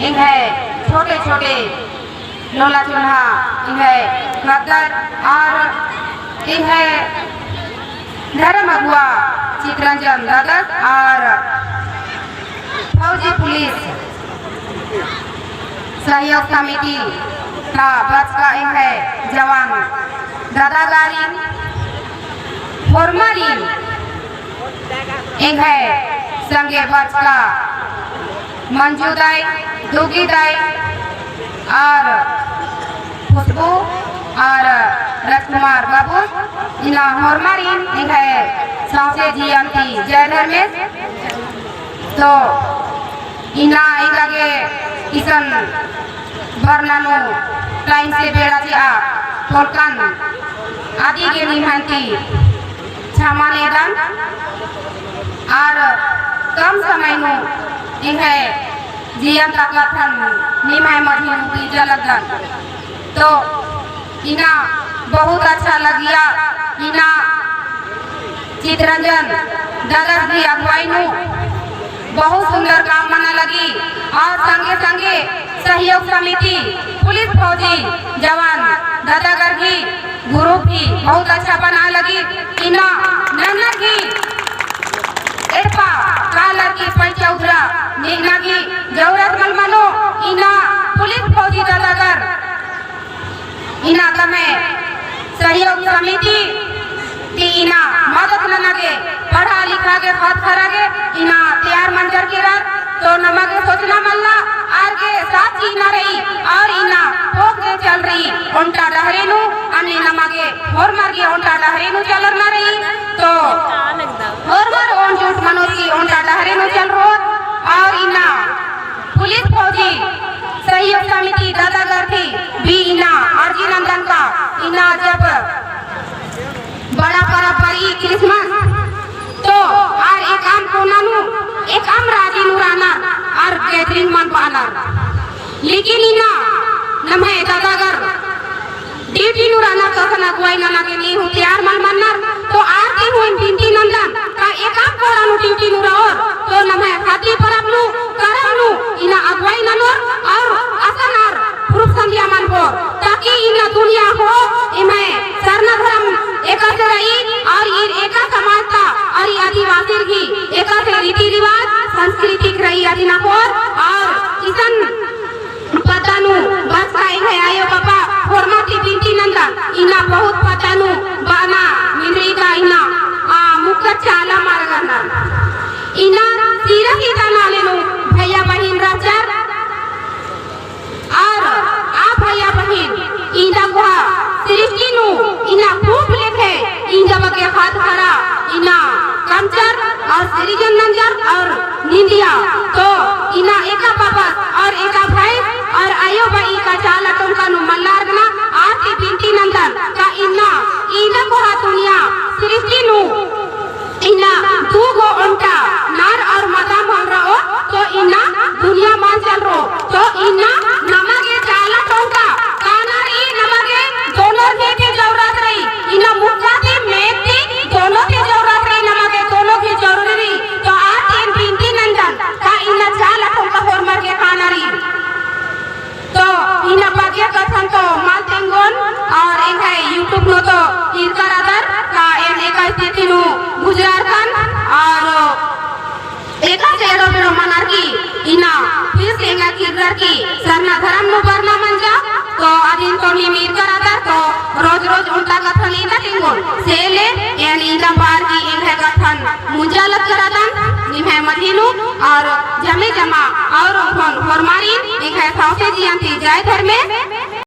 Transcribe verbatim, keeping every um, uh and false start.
एंग्है छोटे छोटे लोला चोन्हा एंग्है गद्दर और एंग्है धर्म अगुवा चितरंजन दादस और फौजी पुलिस सहयोग समिति ता बरचका एंग्है जवान दादागरिन होरमारिन एंग्है संगे बरचका मंजू दाई, दुगी दाई और खुशबू और राजकुमार बाबू, इन्ना होरमारिन एंग्है सौंसे जिया ती जय धर्मेस। तो इन्ना एंगा गे इसन बरना नू time से बेड़ा चिआ पोल्कन अदी गे निम्है ती छमा नेदन। आर कम समय नू एंग्है जियन ता कत्थन निम्है मझी नू बीजा लगदन। तो इन्ना बहुत अच्छा लगिया, इन्ना चितरंजन दादस गही अगुवाई नू बहुत सुंदर काम मना लगी। और संगे संगे सहयोग समिति, पुलिस, फौजी, जवान, दादागर गही group भी बहुत अच्छा बना लगी। इन्ना नन्ना गही एड़पा काला की पैसा उतरा, निन्ना गही जरूरत मल मनो, इन्ना पुलिस, फौजी, दादागर इन्ना तम्है सहयोग समिति ती इन्ना मदद नना गे, पढ़ा लिखा गे, खत खरा गे इन्ना तैयार मंजर केरर। तो नमा गे सोचना मल्ला, आर गे साथ चीज ना रई, और इन्ना पोक गे चल रई ओन्टा डहरे नू, अन्ने नमा गे होरमर गे ओन्टा डहरे नू चलर ना रई। तो होरमर ओन जुट मनो की ओन्टा डहरे नू चल रओ, और इन्ना पुलिस, फौजी, सहयोग समिति दादागर ती भी इन्ना अर्जी नंदन का इन्ना जब बड़ा परब बरई Christmas, तो आर एकअम कोना नू, एकअम राजी नू रअनर, आर gathering मल बअनर। लेकिन इन्ना नम्है दादागर duty नू रअनर, तो असन अगुवाई नना गे नीन हूँ तैयार मल मनर। तो आर ती हूँ एन बिनती नंदन, का एकअम कोना नू duty नू रओर, तो नम्है ख़द्दी परब नू, करम नू इन्ना अगुवाई ननोर, और असन आर proof संधिया मनबोर, ताकि इन्ना दुनिया हो, एम्है सरना धरम एकासे रई, और ईर एका समाज ता, और ई आदिवासी ही एकासे रीति रिवाज, संस्कृति रई अदिन अख़ोर, और इसन पद्दा नू बरचका एंग्है आयो बाबा होरमर ती बिनती नंदन, इन्ना बहुत पद्दा नू बअना मिंदरी का इन्ना, आ, मुक्का चाला मल रअनर। इन्ना सीरा सीता नाले नू भैया बहिन रहचर। और आ भैया बहिन इन्ना कोहा सृष्टि नू इन्ना खूब लेखे इन्ना बग्गे ख़द्द ख़र्रा इन्ना कमचर और सिरिजन नंजर और निंदिया। तो इन्ना एका बाबस और एका भैंस और आयो बई का चाला टोंका नू मल्लार गना आर ती बिनती नंदन का इन्ना, इन्ना कोहा दुनिया सृष्टि नू इन्ना दू गो ओन्टा नार और मादा मल रओ, तो इन्ना दुनिया मल चलरओ, तो इन्ना नमा गे चाला टोंका काना रई, नमा गे दोनों गे जरूरत रई, इन्ना मुक्का ती मेद ती दोनों गे जरूरत रई, नमा गे दोनों गे जरूरी रई। तो आर ती एन बिनती नंदन का इन्ना चाला टोंका होरमर गे काना रई। तो इन्ना बग्गे कत्थन तो मल तेंगोन और एंग्है YouTube नू तो ईरका रअदर का एन एका स्थिति नू गुजरारकन और एकासे एड़ो बेड़ो मनर की इन्ना फिर से एंगा किर्रर की सरना धरम नू बरना मंजा। तो अदिन तो नीम ईरका रअदर तो रोज रोज ओन्टा कत्थन इन्ना तेंगोन से ले एन इन्ना बअर की एंग्है कत्थन मुंजा लक्करदन निम्है मझी नू और जमे जमा और होन होरमारिन एंग्है सौंसे जिया ती जय धर्मेस।